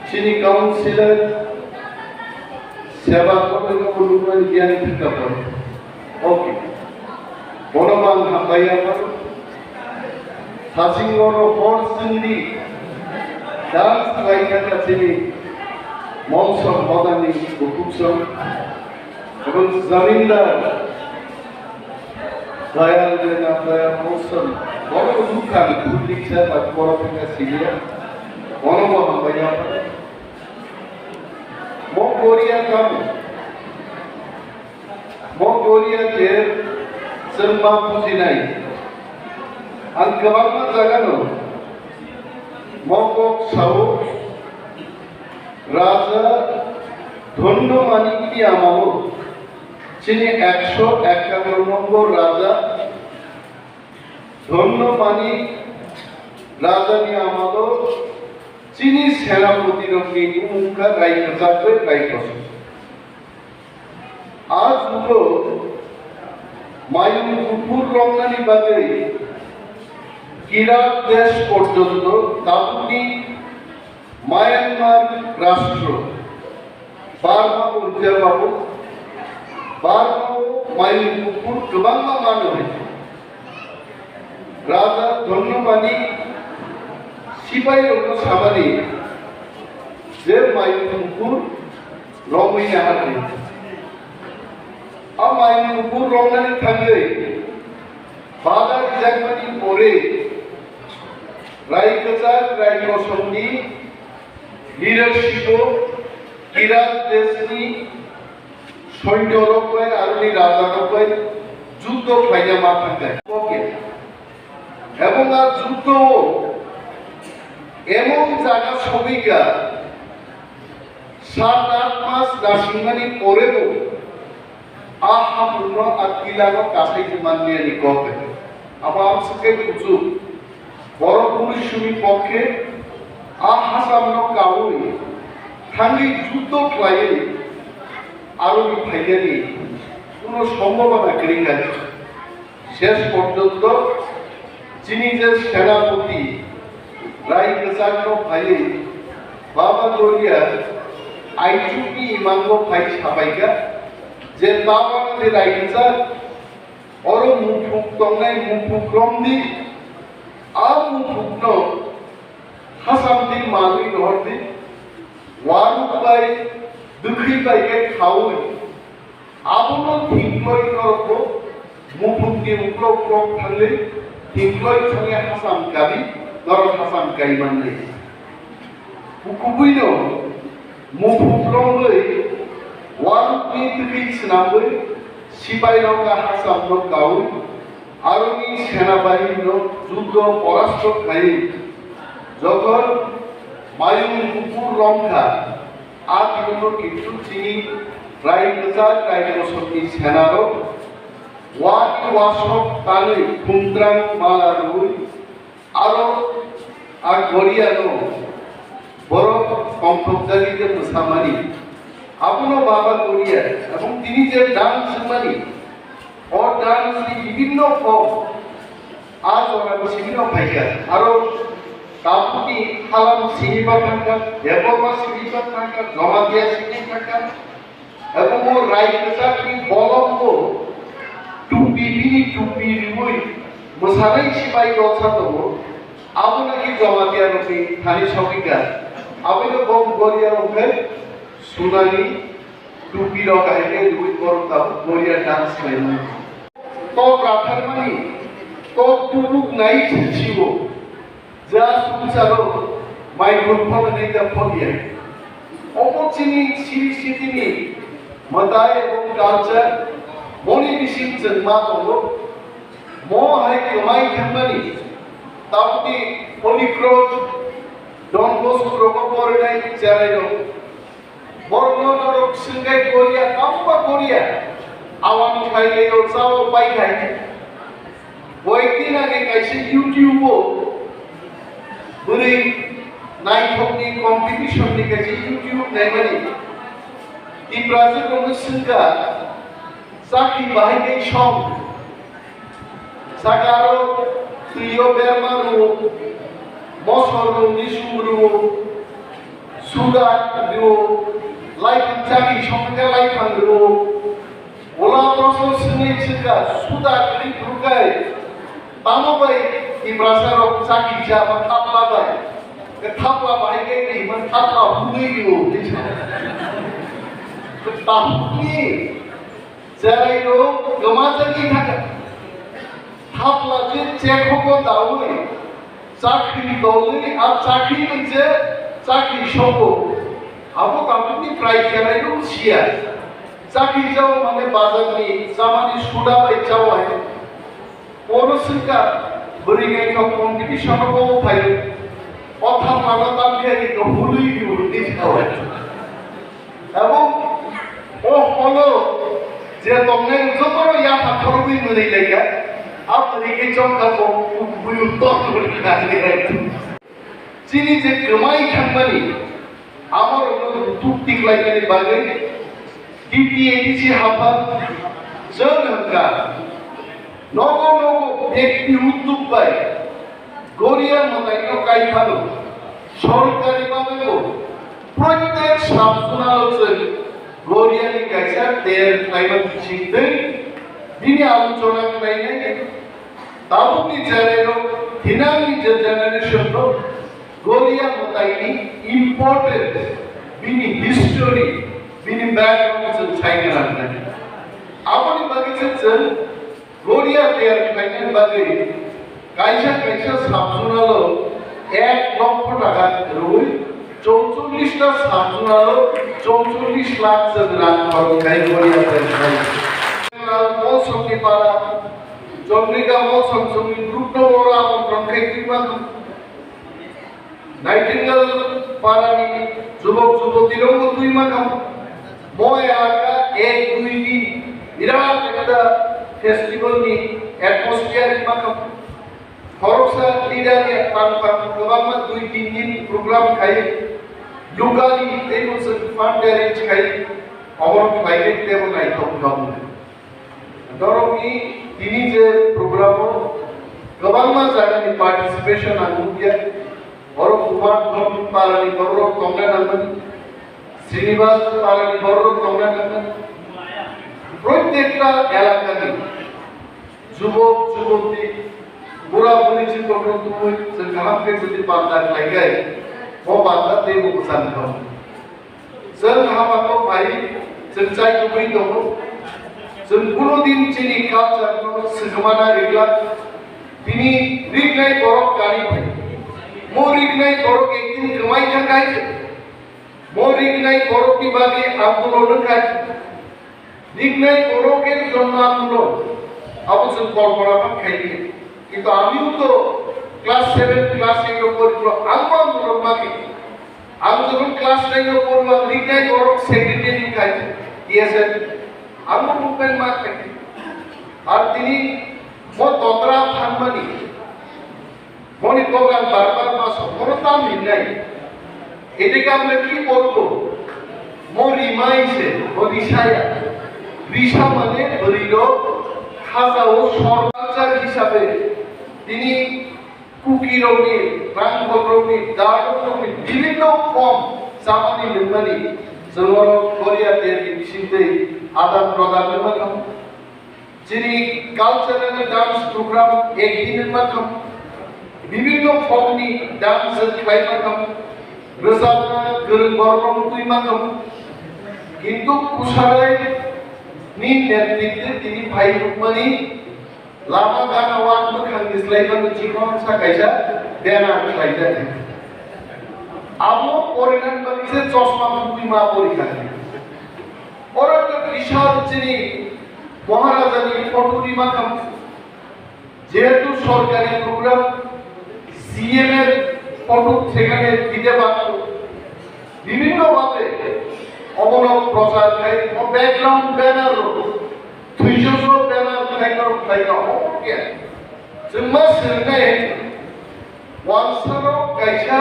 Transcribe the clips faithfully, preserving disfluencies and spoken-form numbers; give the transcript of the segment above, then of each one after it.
Chini councillor Seba Kotoino Mulukmani Gyan Thikapar. Okay. Bono bo ang hambai ya phano. Sasing bono hor singdi dance khlai kha chini Mongso Hodani Bukuksong. Ebong Zamindar Dayal Rena Dayal Mongso. Bono bo nukha ang public sa ba bono thangkha siliya. Bono bo hambai ya phano. Mo Korea kamu. Mo Korea khe chwng ma bujinai. Ang kwbangma jagano mo kok sao, Raja Dhondomani ni amalo chini ekso ekkanno nombor Raja Dhondomani Rajani amalo chini senapoti rokni bumung kha Rai Kwchak bai Rai Kosom. A jugo mayung kuphur romnani bagwi Kirat desh porjonto tabukni Myanmar rastro Burma urja babu Burma o mayung kuphur kwbangma mano hai. Raja Dhondomani sipai rokno samani je mayung kuphur romwi nahardi. A mayung kuphur romnani thangwi bada rijakmani pore Rai Kwchak Rai Kosomni leadership o Kirat deshni soinyo rok bai aroni raja rok bai juddo khlaina ma thangkha. Okay. Ebong a juddo o emon jaga sogwikha, sat aat mas nasingmani porebo a haphurno a tilano kasai manliya ni kok. Abo ang swkhe kuchuk. Borok police sumi pokkhe a hasamno kaui thangwi juddo khlaiwi aroni phainani kuno sombhabona kwrwi kha. Ses porjonto chini je senapoti Rai Kwchakno phaiwi Baba Goria aichukni imango phai sapaikha je Baba Goria Rai Kwchak oro muphuk tongnai muphuk romdi, a muphukno hasamdi manwi rohordi, waruk bai, dwkhwi bai khe khaui, abono thingkloi norokbo muphukni uklok uklok thangwi, thingkloi thangwi hasam kadi, norok hasam kai mannai. Kubuino muphuk romwi warukni twkwi swnamwi sipairok a hasamno kaui aroni senabahinino juddo porasto khlaiwi jokhon mayung kuphur romkha, a twilono kintu chini Rai Kwchak Rai Kosomni senarok wani wasok tanwi khumtrang mala rwui aro a Goriano borok tongthokjagwi je mwsamani, abono Baba Goria ebong tini je dance swngmani, o dance ni bibinno form a jorani simi no phaikha, aro tabukni Halam simi ba thangkha, Debbarma simi ba thangkha, Jamatia simi thangkha, Abo mo Rai Kwchakni bolongo tupi bini tupi riui mwsanai sipai rok sa tongo. Abo naki Jamatia rokni thani sogwikha. Abono bo Goria rok khe sunani tupi rok hai khe riui borok tabuk Goria dance khlaimani. Tok ratharmani, tok tubuk nai sisibo. Ja sumsaro mai phone phone nai da phone ya. Omo chini siri sitini mwtai ebong culture moni bising chwng ma tongo. Mo hai kwmai thangmani tabukni Holy Cross Don Bosco rogo porinai cherai rok. Borokno norok swngkhe Goria, tamo ba Goria? Awang khlai lai o, chao pai khai. Koyekdin age kaisa YouTube o bwrwi naithokni competition ni kaisa YouTube naimani. Tiprajwk rokno swngkha, chakri bahai khe song. Saka aro twi o berma rwo, mosor rwo, nisung rwo. Suda rio, lai phan chaki songkhe lai phan rio. Ola proshno swngwi swngkha, suda kwrwi phuru kai, tamo bai Tiprasa rok chaki cha ma thapla bai? Ke thapla bai ke ni ma thapla hwnwi rio, hwnwi sa. Tahukni cherai rok kwmajagwi thangkha. Thapla je chekhogo dawi, chakri tolwi, a chakri bai je chakri sogo. Abo tabukni prai cherai rok siya. Chakri jao mane bazarni chamani suda bai chawai. Ono swngkha, bwrwi naithok competition-o bo phai, o thapmano tamkhe ri no hului di hului di khaui. Abo o holo je tongnai jotono yapha khorokwi mwnwi laikha, a bwrwi khe chongkha bo bui uttor hului kha. Chini je kwmai thangmani, amorokno rutuk tiklainani bagwi T T A D C haphang chwng hwnkha. Nogo nogo byakti uddog bai Goria mwtaino kai phano, sorkari bagwibo proitek sub zonalo chwng Goriani kaisa ter khlaima bisingtwi bini alochona khlainai. Tabukni cherairok thinangni je generation rok Goria mwtaini importance, bini history, bini background chwng sai gwnang nai. Aboni bagwi se chwng Goria tiyar khlainani bagwi kaisa kaisa sub zonalo ek lokho taka rwui chowchollish ta sub zonalo chowchollish lakh chwng rang khorok khai Goria tiyar khlai. Mosomni para, Chandrika Mosom chwngni group no ora amon tongkhai twi ma kha. Nightingale parani jubok juboti rokbo twi ma kha. Mo elaka ek dui din birat ekta festival ni atmosphere ma kha. Khoroksa leader ya tang tang kwbangma dui tin din program khai locally tei bo chwng fund arrange khai obono khlai tei bo naithok wngkha. Norokni tini je program o kwbangma jagani participation ang nukya. Oro Kumar Dhon parani bororok tongna nangmani, Srinivas parani bororok tongna nangmani. Protekta elakani jubok juboti, bura buri chwng kokrok tubui chwng kaham khe jodi banda khlaikhai, bo banda teibo bwsang thang. Chwng hama tong phai, chwng chai tubui tongo. Chwng kuno din chini culture no swkmana rikla. Tini riknai borok kani phai. Mo riknai borok ekdin kwmai kha kai. Mo riknai borok ni bagwi andolon wngkha. Riknai borok ke jonno andolon. Abo chwng kolpona kha khaini. Kintu amiu to class seven, class eight o pori poro ang bo andolon ma khe. Ang jokhon class nine o pori ang riknai borok secretary khai T S F. Ang bo movement ma khai. Ar tini mo totra phanmani. Moni program barbar ma sokoro tam hinnai. Ede kamle ki borgo? Mo rimai se, mo risaya. Risa mane bwrwi rok khaja o sor culture hisabe tini kuki rokni, rangkhol rokni, darok rokni bibinno form chamani nungmani chwng oro Korea terni bisingtwi adan prodan nungma kha. Chini cultural dance program ek din ma kha, bibinno form ni dance khlai ma kha, rwchapna kwrwng borok rok twi ma kha, kintu Kusarai ni netritwe tini phai rwkmani lama gana wan bwkhang ni slai mano chikon sa kaisa banner khlai jak. Abo porinan bagwi se chosma bukwi ma pori kha. Oro to bishal chini Maharajani photo rima kha. Jehetu sorkari program C M er photo sekhane dite bagwi bibhinno bhabe obono prochar khai o background banner rok, thwisoso banner khai norok khai ka obo khe chwngma swngnai hai wansaro kaisa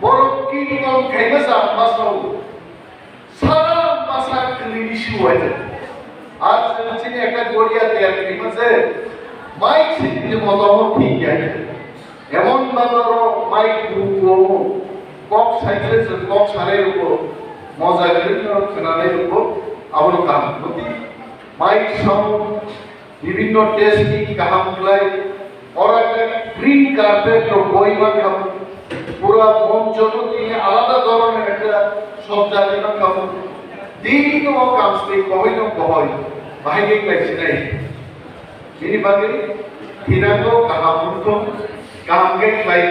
borok kirtan khaima sa masao. Sara masa kwlwini siwai. Ar chwng chini ekta goria tiyar khaima se, mic sitini motomo thik ya. Emon baba ro mic group o. Kok saikle chwng kok sanai rwgo, moja kwrwino khwnanai rwgo, abono kaham. Goti mic sound, bibinno testing kaham khlai, ora ekta green carpet rok boi mankha, pura moncho no tini alada dhoronor ekta sojjani mankha, tini o kamsni kohoi no kohoi, bahai khe khlai sinai. Bini bagwi thinango kaham wngthong, kaham khe khlai.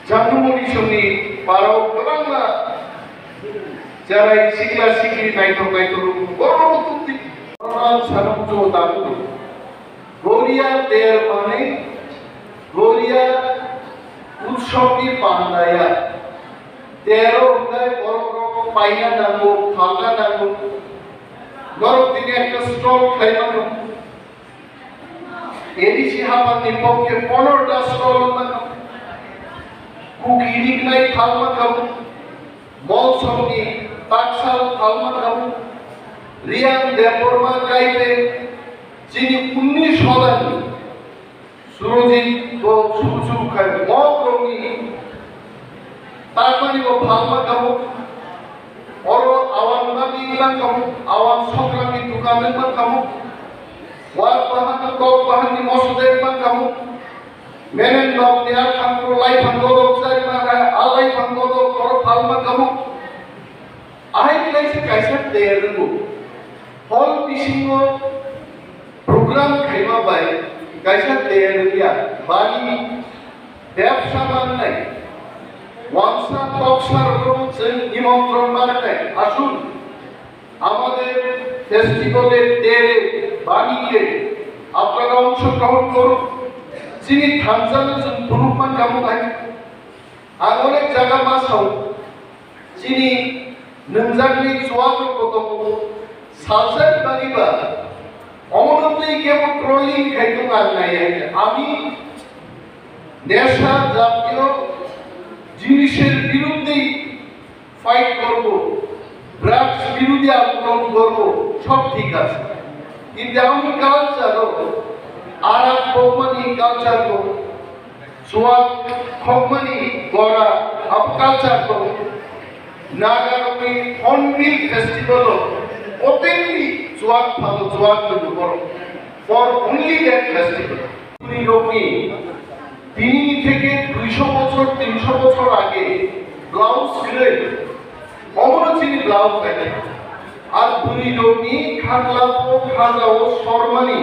Changmungni songni parao kwbangma cherai sikla sikli naithok naithok rok borokno tubdi. Ang sana muchungo tabuk Goria ter manwi Goria utsokni pandaya. Tero hwnkhe borok rok paina nango, phalna nango. Norok tini ekta stall khlai mano. A D C hapangni pokhe ponorta stall mano. Kuki rignai phalma kabo. Molsomni taksal phalma kabo. Riang Debbarma Gaite chini unnish hodani Surojit bo suru suru khai mok rokni takmani bo phalma kabo. Oro awan mani wngma kamo, awan sokrangni dukan wngma kamo, wak bahan, kok bahanni moso de wngma kamo, menen nokni a thangkro laiphang godok chari manai, a laiphang godok oro phalma kamo. Ahai khlai se kaisa ter rwngo. Hol bisingo program khaima bai kaisa ter rwya, bani bebsa mannai, wangsa toksa rokno chwng nimontron manai, asun amader festival-e tere bani khe apnara ongshogrohon korun, chini thansa-no chwng phunukma kamo hai. Ang onek jaga ma sao, chini nungjakni chuwak rok bo tongo, salsa ni bagwi ba, omono twi kebo trolling khai tong ang nai hai. Ami nesha jatiyo jinisor biruddhe fight korbo, drugs biruddhe andolon korbo, sob thik ache. Kintu ami culture-o arak bokmani culture-o chuwak khokmani gora abo culture tongo. Nagarokni Hornbill Festival-o openly chuwak phano, chuwak nwngo borok. For only that festival. Bwrwirokni tinini theke duisho bochor, tinsho bochor age blouse kwrwi. Omono chini blouse age. Ar bwrwirokni khaklao, khajao sormani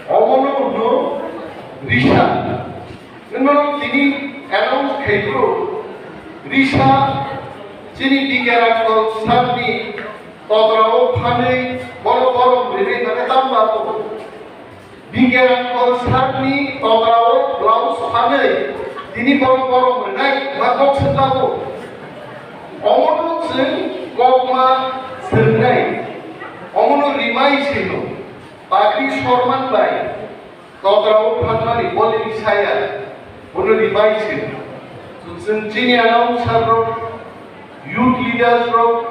omono hwno risa. Nwng tini announce khaibro risa chini Bikar Angkol sakni todrao phanwi bono borom rinai mane tamba to. Bikar Angkol sakni todrao blouse phanwi tini bono borom rinai ma kok swnjago. Omono chwng kokma swngnai, omono rimai sino, pagri sorman bai. Todrao phanmani bolni saya, bono revise se. Chwng chini announcer rok, youth leaders rok,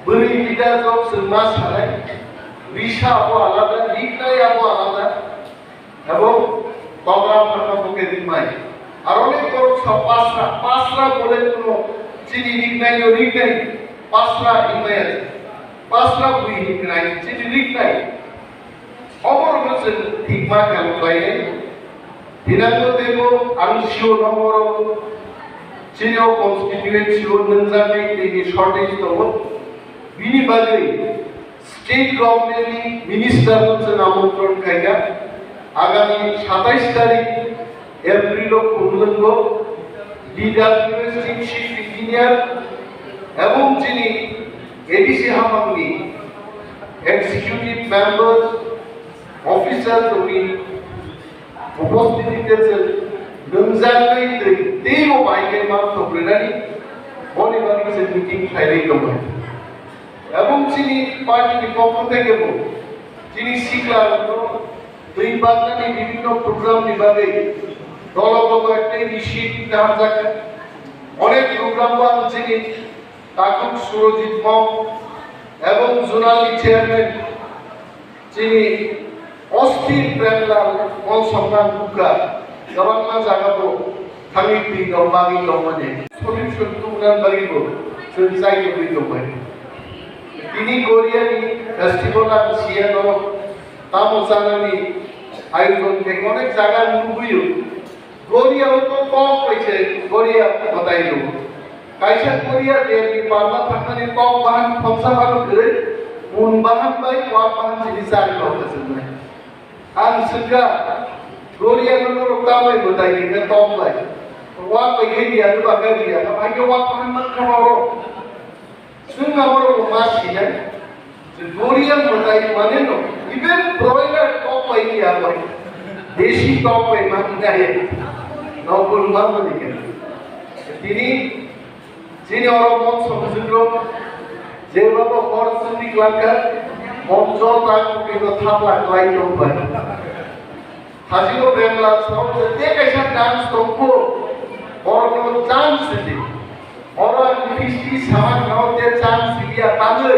bwrwi leaders rok chwng ma sanai. Risa abo alada, riknai abo alada. Abo togra phanma bo khe rikmai. Aro ni borok sa pasra, pasra bole kuno chini riknai no riknai, pasra rikmai ase. Pasra bui riknai, chini riknai. Oborokno chwng thikma khe ang khlainai. Thinangno teibo ang sio nokmoro chini o constituency o nwngjagwi tei shortage tongo. Bini bagwi state government ni minister no chwng amontron khaikha. Agami satais tarik April o Khumlwngo, D W S ni chief engineer ebong chini A D C hapangni executive members, officer rokni upostiti khe chwng nwngjagwi twi teibo bai khe ma thok rwnani boni bagwi chwng meeting khlairwi tongo. Ebong chini party ni pokho theke bo chini sikla rokno twi baknani bibinno program ni bagwi dologoto ekta initiative naharjak. Onek program bo ang chini takhuk Surojit Mom ebong zonal ni chairman chini Osthir Premlal Monsongkhan Bukha kwbangma jaga bo Thangwi twi tong bagwi tongmani solution tubuna bagwibo chwng chai tongwi tongbai. Tini Goria ni festival ang siya norok tamo chanani ayojon khe onek jaga nugwio. Goria o to kok bai se Goria batai do. Kaisa Goria der ni parma thangmani kok bahan khomsa bahan kwrwi, pun bahan bai wak bahan sini chari kok kasenai. Ang swngkha, Goria no norok tambai mwtai ni khe tong bai. Wak bai khe riya, nuba khe riya. Kha bai khe wak bai man kha ba oro. Swngna oro bo ma sinai. Je Goria mwtai mane no. Even broiler tok bai riya bai. Desi tok bai ma sinai. Nokol ma mani khe. Tini Chini oro mon somjwk rok jeba bo hor chwngni klangkha, mon jota kukui no thapla klai tong bai. Hajino Premlal song je te kaisa dance tongkho, borok no chance di. Oro ang fifty saman no te chance diya tangwi.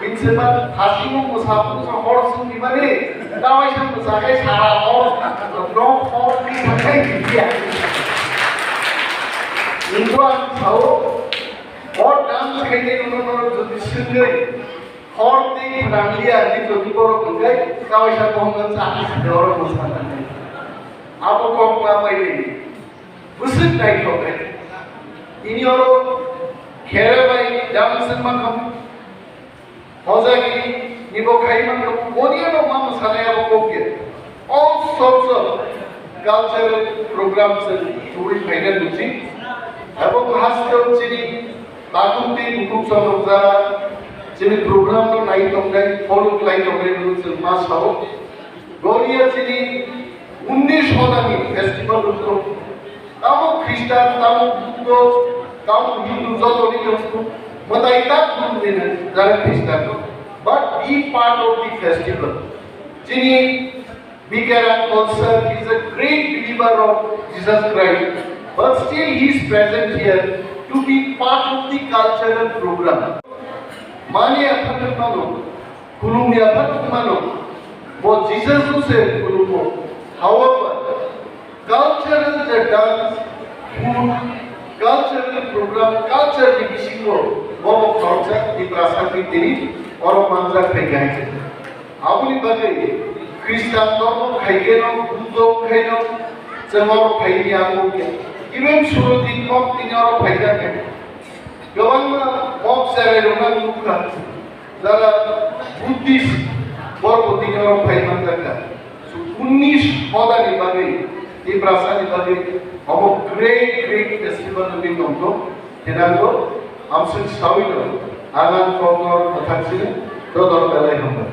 Hinsema hajino mwsa pusa hor chwngni mani, kawaisa mwsa khai sara hor, nok hor ni thangkai diya. Nungbo ang sao, hor dance khainai rokno norok jodi swngwi, hor tei phnang liya hinwi jodi borok hwnkhe, kaisa bohongno cha, hor mwsa nangnai. Abo kok ma pai nai. Bwswk naithok khe. Tini oro khere bai dance wngma khamu. Hojagiri ni bo khai mangno, boni ano ma mwsanai abo kok ya. All sorts of cultural programs chwng tubui phaina nukji. Abo haste chini takhuk tei bukhuk chonok jara chini program no nai tongnai, follow khlai tongnai no chwng ma sao. Goria chini unnish hodani festival wngkho. Tamo Christian, tamo Buddho, tamo Hindu, joto ni wngkho. Mwtai tak wngkho nini jara Christian no. But be part of the festival. Chini B K Ram also is a great believer of Jesus Christ. But still he is present here to be part of the cultural program. Mani aphano mano. Khulumya phano mano, bo Jesus no se khulumo. However, cultural je dance, food, cultural program, culture ni bisingo bobo khoroksa Tiprasa ni tini oro manjak phai kha. Aboni bagwi Christian dhormo khai khe no, Buddho khai no, chwng oro phai ni abo khe. Even Surojit Mok tini oro phai kha khe. Kwbangma mok cherai rok no nukha. Jara Buddhist borok bo tini oro phai manjakha. So, unnish hodani bagwi, Tiprasa ni bagwi, omo great, great festival wngwi tongkho. Thenango, amswk sawi no, ang ang kokno kwthang sini, dodor belai hambai.